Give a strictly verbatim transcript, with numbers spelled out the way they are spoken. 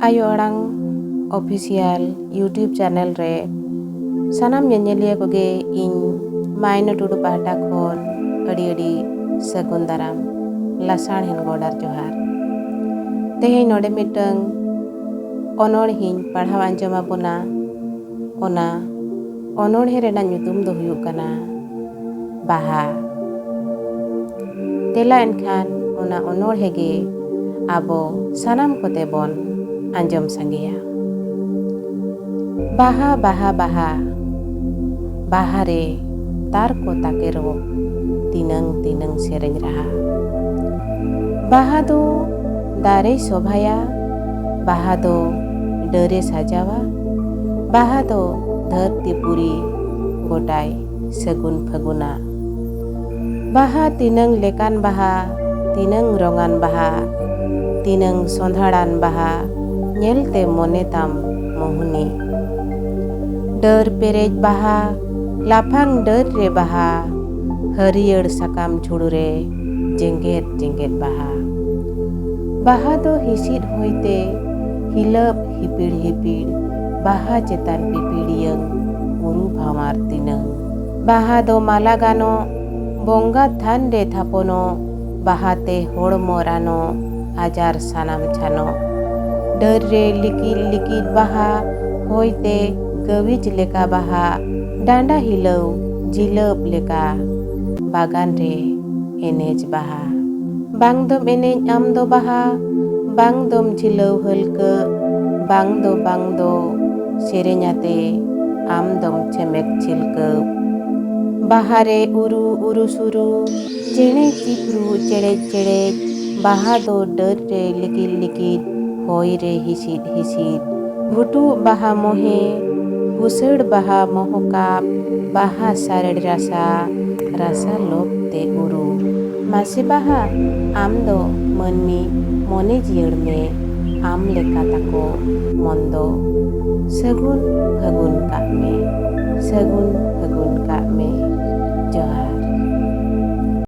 ᱟᱭᱳ ᱟᱲᱟᱝ official YouTube channel ᱨᱮ ᱥᱟᱱᱟᱢ ᱧᱮᱧᱮᱞᱤᱭᱟᱹ ᱠᱚᱜᱮ ᱤᱧ ᱢᱟᱭᱱᱟ ᱴᱩᱰᱩ ᱯᱟᱦᱴᱟ ᱠᱷᱚᱱ ᱟᱹᱰᱤ ᱟᱹᱰᱤ ᱥᱟᱹᱜᱩᱱ ᱫᱟᱨᱟᱢ, ᱞᱟᱥᱟᱲᱦᱮᱫ ᱜᱚᱰ ᱟᱨ ᱡᱚᱦᱟᱨ᱾ ᱛᱮᱦᱮᱧ ᱱᱚᱰᱮ ᱢᱤᱫᱴᱟᱝ ᱚᱱᱚᱬᱦᱮᱧ ᱯᱟᱲᱦᱟᱣ ᱟᱸᱡᱚᱢ ᱟᱵᱚᱱᱟ᱾ ᱚᱱᱟ ᱚᱱᱚᱬᱦᱮ ᱨᱮᱱᱟᱜ ᱧᱩᱛᱩᱢ ᱫᱚ ᱦᱩᱭᱩᱜ ᱠᱟᱱᱟ ᱵᱟᱦᱟ᱾ ᱫᱮᱞᱟ ᱮᱱᱠᱷᱟᱱ ᱚᱱᱟ ᱚᱱᱚᱬᱦᱮ ᱜᱮ ᱟᱵᱚ ᱥᱟᱱᱟᱢ ᱠᱚᱛᱮ ᱵᱚᱱ ᱟᱸᱡᱚᱢ ᱥᱟᱸᱜᱮᱭᱟ᱾ ᱵᱟᱦᱟ, ᱵᱟᱦᱟ, ᱵᱟᱦᱟ, ᱵᱟᱦᱟ ᱨᱮ ᱛᱟᱨ ᱠᱚ ᱛᱟᱠᱮᱨᱚᱜ, ᱛᱤᱱᱟᱹᱝ, ᱛᱤᱱᱟᱹᱝ ᱥᱮᱨᱮᱧ ᱨᱟᱦᱟ᱾ ᱵᱟᱦᱟ ᱫᱚ ᱫᱟᱨᱮᱭ ᱥᱚᱵᱷᱟᱭᱟ, ᱵᱟᱦᱟ ᱫᱚ ᱰᱟᱹᱨᱮ ᱥᱟᱡᱟᱣᱟ, ᱵᱟᱦᱟ ᱫᱚ ᱫᱷᱟᱹᱨᱛᱤ ᱯᱩᱨᱤ ᱜᱚᱴᱟᱭ ᱥᱟᱹᱜᱩᱱ ᱯᱷᱟᱹᱜᱩᱱᱟ᱾ ᱵᱟᱦᱟ ᱛᱤᱱᱟᱹᱝ ᱞᱮᱠᱟᱱ ᱵᱟᱦᱟ, ᱛᱤᱱᱟᱹᱝ ᱨᱚᱝᱟᱱ ᱵᱟᱦᱟ, ᱛᱤᱱᱟᱹᱝ ᱥᱚᱸᱫᱷᱟᱲᱟᱱ ᱵᱟᱦᱟ, ᱧᱮᱞᱛᱮ ᱢᱚᱱᱮ ᱛᱟᱢ ᱢᱳᱦᱱᱤ᱾ ᱰᱟᱹᱨ ᱯᱮᱨᱮᱡ ᱵᱟᱦᱟ, ᱞᱟᱯᱷᱟᱝ ᱰᱟᱹᱨ ᱨᱮ ᱵᱟᱦᱟ, ᱦᱟᱹᱨᱭᱟᱹᱲ ᱥᱟᱠᱟᱢ ᱡᱷᱩᱲᱩ ᱨᱮ ᱡᱮᱜᱮᱫ ᱡᱮᱜᱮᱫ ᱵᱟᱦᱟ᱾ ᱵᱟᱦᱟ ᱫᱚ ᱦᱤᱥᱤᱫ ᱦᱚᱭᱛᱮ ᱦᱤᱞᱟᱹᱯ ᱦᱤᱯᱤᱲ ᱦᱤᱯᱤᱲ, ᱵᱟᱦᱟ ᱪᱮᱛᱟᱱ ᱯᱤᱯᱤᱲᱤᱭᱟᱹᱝ ᱩᱨᱩ ᱵᱷᱟᱶᱟᱨ ᱛᱤᱱᱟᱹᱝ᱾ ᱵᱟᱦᱟ ᱫᱚ ᱢᱟᱞᱟ ᱜᱟᱱᱚᱜ, ᱵᱚᱸᱜᱟ ᱛᱷᱟᱱ ᱨᱮ ᱛᱷᱟᱯᱚᱱᱚᱜ, ᱵᱟᱦᱟᱛᱮ ᱦᱚᱲᱢᱚ ᱨᱟᱱᱚᱜ, ᱟᱡᱟᱨ ᱥᱟᱱᱟᱢ ᱪᱷᱟᱱᱚᱜ᱾ ᱰᱟᱹᱨ ᱨᱮ ᱞᱤᱠᱤᱫ ᱞᱤᱠᱤᱫ ᱵᱟᱦᱟ, ᱦᱚᱭᱛᱮ ᱜᱟᱹᱣᱤᱡ ᱞᱮᱠᱟ ᱵᱟᱦᱟ, ᱰᱟᱸᱰᱟ ᱦᱤᱞᱟᱹᱣ ᱡᱤᱞᱟᱹᱯ ᱞᱮᱠᱟ, ᱵᱟᱜᱟᱱ ᱨᱮ ᱮᱱᱮᱡ ᱵᱟᱦᱟ᱾ ᱵᱟᱝ ᱫᱚᱢ ᱮᱱᱮᱡ ᱟᱢ ᱫᱚ ᱵᱟᱦᱟ, ᱵᱟᱝ ᱫᱚᱢ ᱡᱷᱤᱞᱟᱹᱣ ᱦᱟᱹᱞᱠᱟᱹᱜ, ᱵᱟᱝ ᱫᱚ, ᱵᱟᱝ ᱫᱚ ᱥᱮᱨᱮᱧ ᱟᱛᱮ ᱟᱢ ᱫᱚᱢ ᱪᱷᱮᱢᱮᱠ ᱪᱷᱤᱞᱠᱟᱹᱣ᱾ ᱵᱟᱦᱟ ᱨᱮ ᱩᱨᱩ ᱩᱨᱩ ᱥᱩᱨᱩ, ᱪᱮᱬᱮ ᱪᱤᱯᱨᱩ ᱪᱮᱲᱮᱡ ᱪᱮᱲᱮᱡ, ᱵᱟᱦᱟ ᱫᱚ ᱰᱟᱹᱨ ᱨᱮ ᱞᱤᱠᱤᱫ ᱞᱤᱠᱤᱫ, ᱦᱚᱭ ᱨᱮ ᱦᱤᱥᱤᱫ ᱦᱤᱥᱤᱫ᱾ ᱵᱷᱩᱴᱩᱜ ᱵᱟᱦᱟ ᱢᱚᱦᱮ, ᱵᱩᱥᱟᱹᱲ ᱵᱟᱦᱟ ᱢᱚᱦᱚᱠᱟᱯ, ᱵᱟᱦᱟ ᱥᱟᱨᱮᱲ ᱨᱟᱥᱟ, ᱨᱟᱥᱟ ᱞᱚᱵᱽ ᱛᱮ ᱩᱨᱩ᱾ ᱢᱟᱥᱮ ᱵᱟᱦᱟ, ᱟᱢ ᱫᱚ ᱢᱟᱹᱱᱢᱤ ᱢᱚᱱᱮ ᱡᱤᱭᱟᱹᱲ ᱢᱮ, ᱟᱢ ᱞᱮᱠᱟ ᱛᱟᱠᱚ ᱢᱚᱱ ᱫᱚ᱾ ᱥᱟᱹᱜᱩᱱ ᱯᱷᱟᱹᱜᱩᱱ ᱠᱟᱜ ᱢᱮ, ᱥᱟᱹᱜᱩᱱ ᱯᱷᱟᱹᱜᱩᱱ ᱠᱟᱜ ᱢᱮ᱾ ᱡᱚᱦᱟᱨ᱾